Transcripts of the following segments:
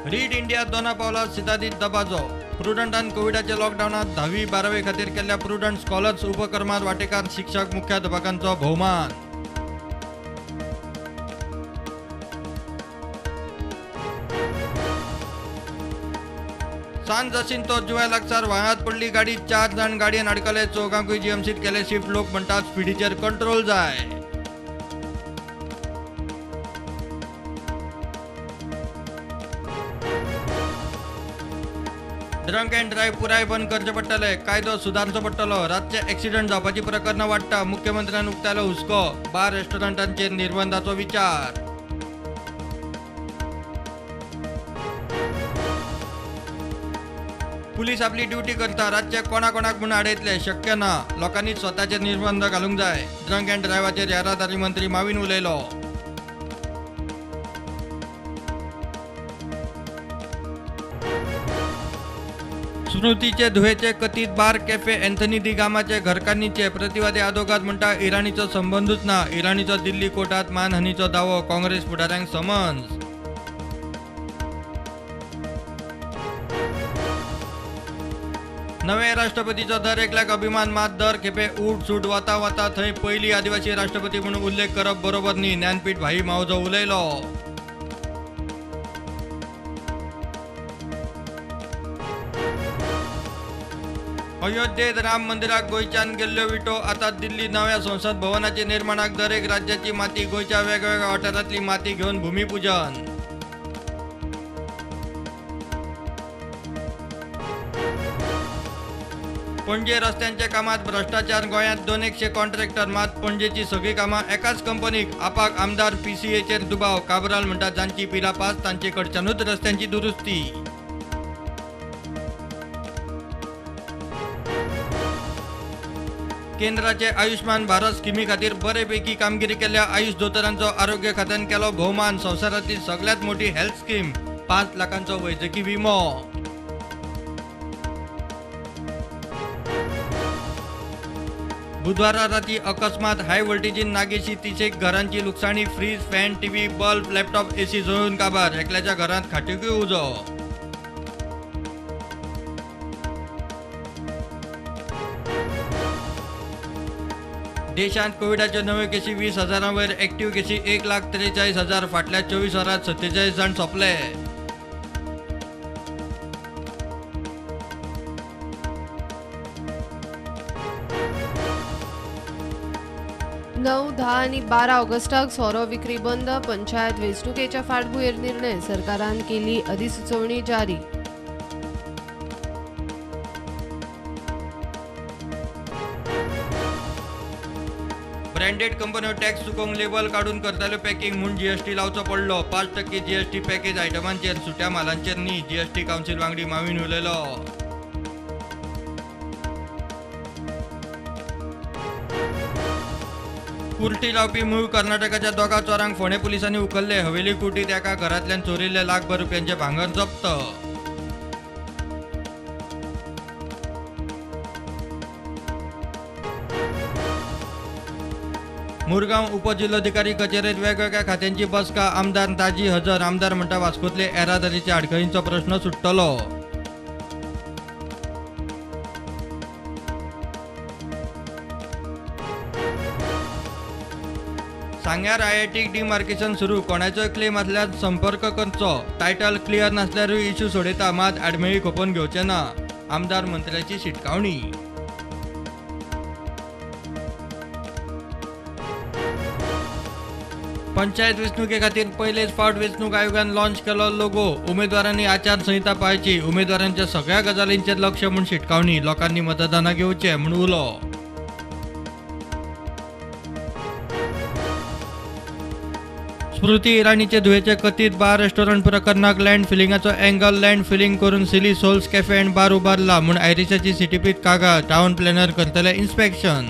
Read India Dona Paula सितादीत दबाजो. प्रुडंटान कोविडाच्या लॉकडावनात 10वी 12वी खातीर केल्ल्या प्रुडंट स्कॉलर्स उपक्रमात वाटेकार शिक्षक मुख्याध्यापकांचो भोवमान. सान जासिंतो जुव्या लागसार व्हाळांत पडली गाडी, 4 जाण गाडयेन अडकले, चौगांकूय जीएमसीत केले शिफ्ट. लोक म्हणटात स्पिडीचेर कंट्रोल जाय. ड्रंक अँड ड्रायव्ह पुराय बंद करचे पडटले, कायदो सुदारचो पडटलो. रातचे एक्सिडंट जावपाची प्रकरणां वाडटा. मुख्यमंत्र्यान उक्तायलो हुस्को. बार रेस्टॉरंटांचेर निर्बंधाचो विचार. पुलीस आपली ड्युटी करता, रातचे कोणा कोणाक म्हूण आडयतले शक्य ना. लोकांनी स्वताचेर निर्बंध घालूंक जाय. ड्रंक अँड ड्रायव्हाचेर येरादारी मंत्री माविन उलयलो. स्मृतीचे धुवेचे कथीत बार कॅफे अँथनी दी गामाचे घरकान्नीचे प्रतिवादी आदोगाद म्हणटा इराणीचो संबंदूच ना. इराणीचो दिल्ली कोर्टात मानहानीचो दावो. काँग्रेस फुडाऱ्यांक समन्स. नवे राष्ट्रपतीचो दर एकल्याक अभिमान, मात दर खेपे ऊट सूट वता वता थंय पयली आदिवासी राष्ट्रपती म्हणून उल्लेख करप बरोबर न्ही. ज्ञानपीठ भाई मावजो उलयलो. अयोध्येत राम मंदिराक गोंयच्यान गेल्ल्यो विटो आतां दिल्ली नव्या संसद भवनाचे निर्माणाक दरेक राज्याची माती गोंयच्या वेगवेगळ्या वाठारांतली माती घेवन भूमिपूजन. पणजे रस्त्यांच्या कामात भ्रष्टाचार. गोंयांत 200 कॉन्ट्रॅक्टर, मात पणजेची सगळीं कामां एकाच कंपनीक. आपाक आमदार पीसीएचेर दुबाव. काब्राल म्हणटा जांची पिलां पास तांचे कडच्यानूच रस्त्यांची दुरुस्ती. केंद्राचे आयुष्मान भारत स्किमी खातीर बरेपैकी कामगिरी केल्ल्या आयुष दोतोरांचो आरोग्य खात्यान केलो भोवमान. संवसारांतली सगळ्यांत मोठी हेल्थ स्कीम, 5 लाखांचो वैजकी विमो. बुधवारा राती अकस्मात हाय व्होल्टेजीन नागेशी 30 घरांची लुकसाणी. Fridge, fan, TV, bulb, laptop, AC जळून काबार. एकल्याच्या घरांत खाटीकूय उजो. देशांत कोविडाच्यो नव्यो केशी 20,000 वयर, एक्टिव्ह केशी 1,43,000. फाटल्या 24 वरांत 47 जाण सोंपले. नऊ, 10 आनी 12 ऑगस्टाक सोरो विक्री बंद. पंचायत वेंचणुकेच्या फाटभुंयेर निर्णय. सरकारान केली अधिसुचोवणी जारी. ब्रँडेड कंपन्यो टॅक्स चुकोवंक लेबल काडून करताल्यो पॅकिंग म्हूण जीएसटी लावचो पडलो. 5% जीएसटी पॅकेज आयटमांचेर, सुट्या मालांचेर न्ही. जीएसटी कावन्सील वांगडी माविन उलयलो. कुर्टी लावपी मूळ कर्नाटकाच्या 2 चोरांक फोंडें पुलिसांनी उखल्ले. हवेली कुर्टीत एका घरांतल्यान चोरिल्ले लाखभर रुपयांचे भांगर जप्त. मुरगांव उपजिल्होधिकारी कचेरेत वेगवेगळ्या खात्यांची बसका. आमदार ताजी हजर. आमदार म्हणटा वास्कोतले येरादारीच्या आडखळींचो प्रश्न सुट्टलो. सांग्यार आयआयटीक डिमार्केशन सुरू. कोणाचोय क्लेम आसल्यार संपर्क करचो. टायटल क्लियर नासल्यारूय इश्यू सोडयता, मात आडमेळी खपोवन घेवचे ना. आमदार मंत्र्याची शिटकावणी. पंचायत वेंचणुके खातीर पयलेच फावट वेंचणूक आयोगान लॉन्च केलो लोगो. उमेदवारांनी आचारसंहिता पाळची. उमेदवारांच्या सगळ्या गजालींचेर लक्ष म्हूण शिटकावणी. लोकांनी मतदानाक येवचें म्हूण उलो. स्मृती इराणीचे धुवेचे कथीत बार रेस्टॉरंट प्रकरणाक लँड फिलिंगाचो अँगल. लँड फिलिंग करून Silly Souls cafe and bar उबारला म्हूण आयरिशाची सिटीपीत कागाळ. टावन प्लॅनर करतले इन्स्पेक्शन.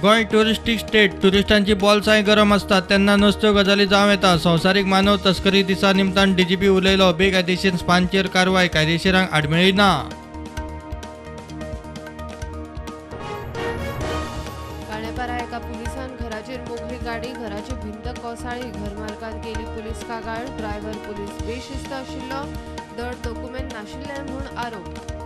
गोंय ट्युरिस्टीक स्टेट. ट्युरिस्टांची बोल्सांय गरम आसतात तेन्ना नसत्यो गजाली जावं येता. संवसारीक मानव तस्करी दिसा निमतान डीजीपी उलयलो. बेकायदेशीर स्पांचेर कारवाय, कायदेशीरांक आडमेळी ना. काणेपारा एका पुलिसान घराचेर मोखली गाडी, घराची भिंत कोसळ्ळी. घरमालकान केली पुलीस कागाळ. ड्रायव्हर पुलीस बेशिस्त आशिल्लो, धड दोकुमेंत नाशिल्ले म्हूण आरोप.